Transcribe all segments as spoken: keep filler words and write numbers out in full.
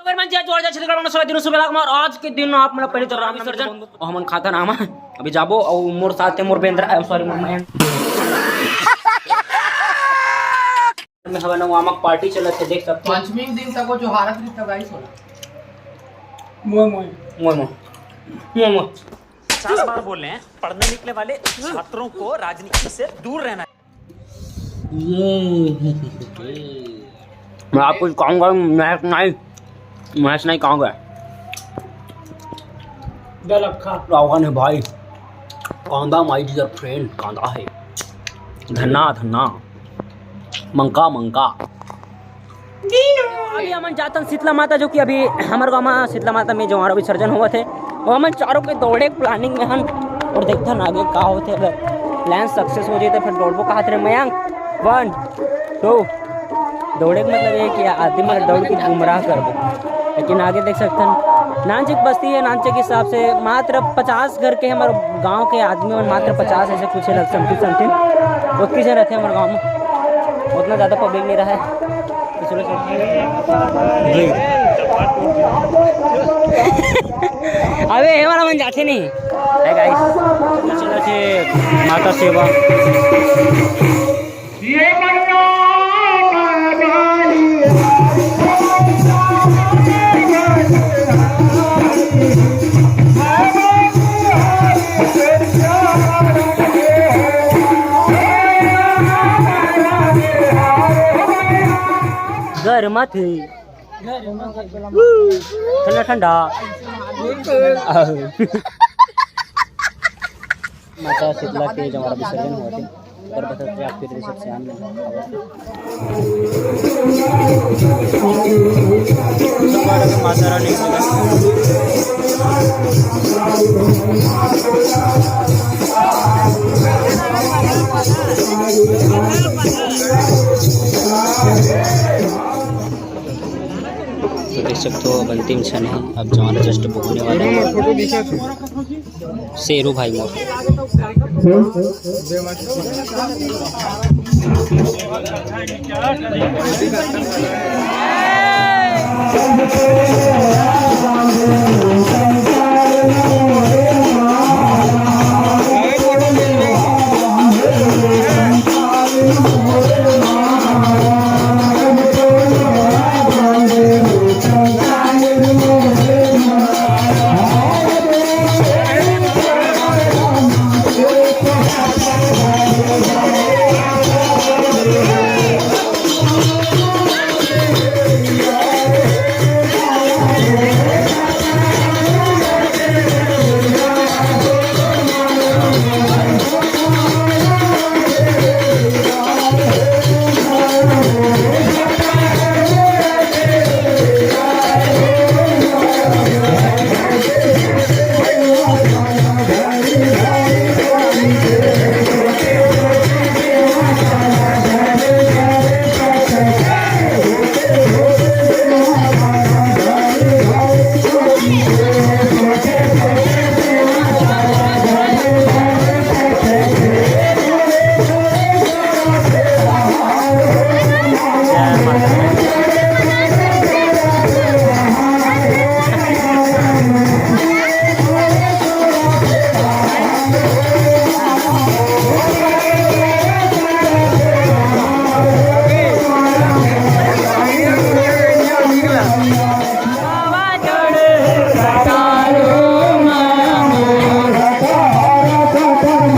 तो फिर मन जय जोहार, जय छत्तीसगढ़, मन सभी दिनों सुबह लागम। और आज के दिन आप मन पहले तो राम विसर्जन, और हमन खाता नाम है। अभी जाबो, और मोर साथ है मोर बेंद्रा, सॉरी, मोर मयंक। में हवा ना वामक पार्टी चलत है, देख सकते हो। पंचमी के दिन तक वो जोहारत रही तब आई सोना। मोय मोय। मोय मोय। मोय मोय। पचास बार बोल रहे हैं, पढ़ने निकले वाले छात्रों को राजनीति से दूर रहना। मैं आप कुछ कहूँगा, महक नहीं, महक नहीं कहूँगा। दलखा। रावण है भाई, कांदा my dear friend, कांदा है। धन्ना, धन्ना। मंका, मंका। अभी हमन जातन शीतला माता, जो कि अभी हमर गाँव में शीतला माता में जोहार विसर्जन होवत हे। वो हमन चारों के दौड़े planning में हन, और देखथन आगे का होथे। अगर plan success हो जाए तो फिर दौड़बो कहत रहे मयंक। One, two। दौड़े के मतलब ये कि आदमी मन दौड़ के गुमराह करबो, लेकिन आगे देख सकथन नानचे के बस्ती है, नानचे के हिसाब से मात्र पचास घर के हमर गांव के आदमी मन, मात्र पचास ऐसे कुछ है, something something उतनी जन रहते हैं हमारे गांव में, उतना ज्यादा public नहीं रहा है। तो चलो, चलो। अबे, ये वाला मन जाते नहीं। Hey guys, चलो जी, माता सेवा। घर मा थे। ठंडा ठंडा। माता शीतला के जोहार विसर्जन होथे। पर बता, आप फिर रिसेप्शन में। माता रानी। तो देख सकते हो, अब अंतिम क्षण है, अब जोहार just बोलने वाला है। शेरू भाई मोर।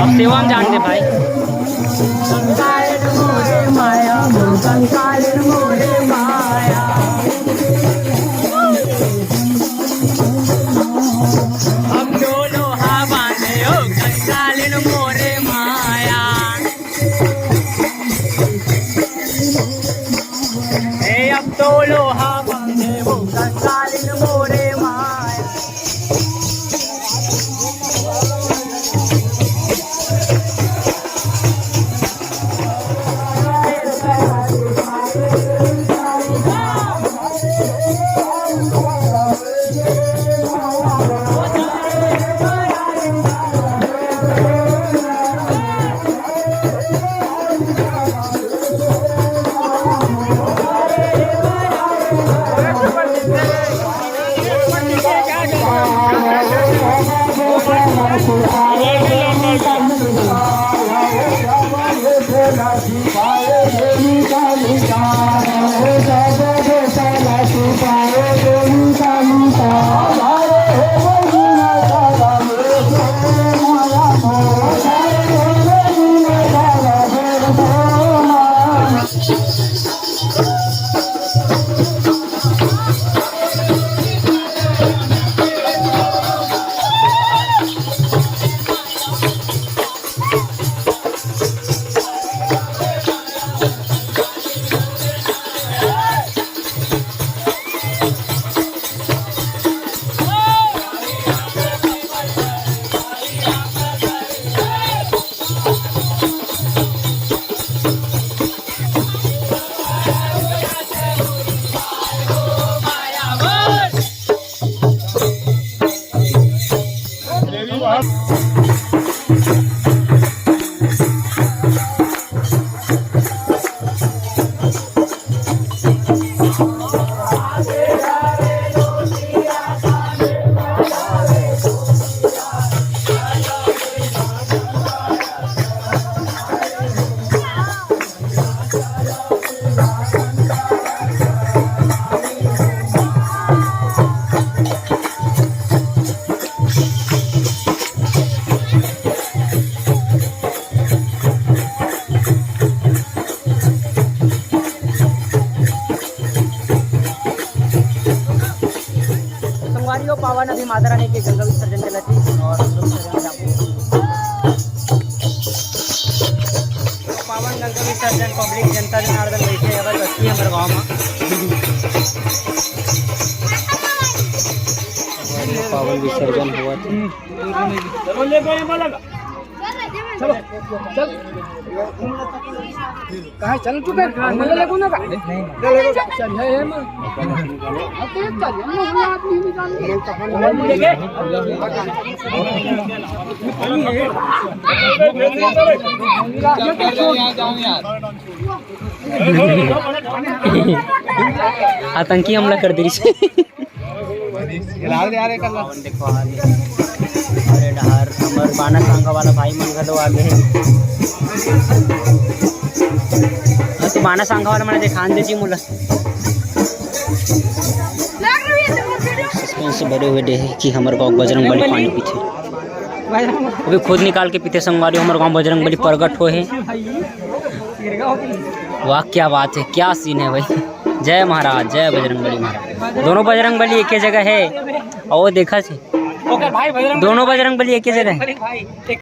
अब सेवा में जान दे भाई। अरे, यो पावन अभी माता रानी के गंगा विसर्जन चलत हे और हम लोग चले जाबो। पावन गंगा विसर्जन, पब्लिक, जनता जनार्दन बैठे हे, अगर बस्ती हमर गाँव में। पावन विसर्जन हुआ था। चलो, चल। कहाँ चल चुके हैं? हम लोग लेगो ना का? चल, हे, हे, माँ। अब तो एक चल, हम लोग, हम लोग आदमी निकाल के। आतंकी हमला कर दे रहिस। हिला दे यार, एक अल्लाह। देखो, अरे डहर, हमर बाना सांगा वाला भाई मन घलो आ गे हे। हाँ, तो बाना सांगा वाला मन देखान दे जी मोला। सस्पेंस बड़े हुए दे हे कि हमर गाँव बजरंग बली पानी पीथे। अभी खुद निकाल के पीथे संगवारी, हमर गाँव बजरंग बली प्रगट होए हे। वाह, क्या बात है, क्या सीन है भाई। जय महाराज, जय बजरंग बली महाराज। दोनों बजरंग बली एके जगह हे। और वो देखा से, ओकर भाई बजरंग दोनों बजरंग बली एके जगह हे। बली भाई, एक